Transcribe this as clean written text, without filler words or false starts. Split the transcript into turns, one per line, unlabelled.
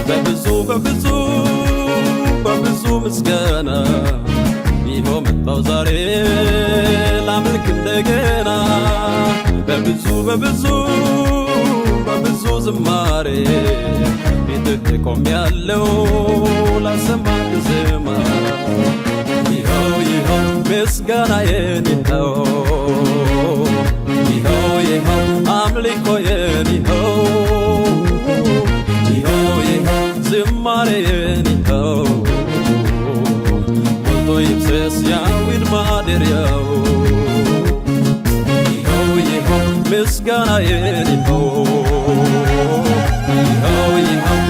በብዙ በብዙ በብዙ ምስጋና ይኸው መጣሁ ዛሬ ላምልክ እንደገና። በብዙ በብዙ በብዙ ዝማሬ ፊትህ ቆሜያለሁ ላሰማ ዜማ። ይኸው ይኸው ምስጋናዬን፣ ይኸው ይኸው ይኸው አምልኮዬን፣ ይኸው ይኸው ይኸው ዝማሬዬን፣ ይኸው ሞልቶ ይፍሰስ ያዊን ማደሪያው። ይኸው ይኸው ምስጋናዬን፣ ይኸው ይኸው ይኸው።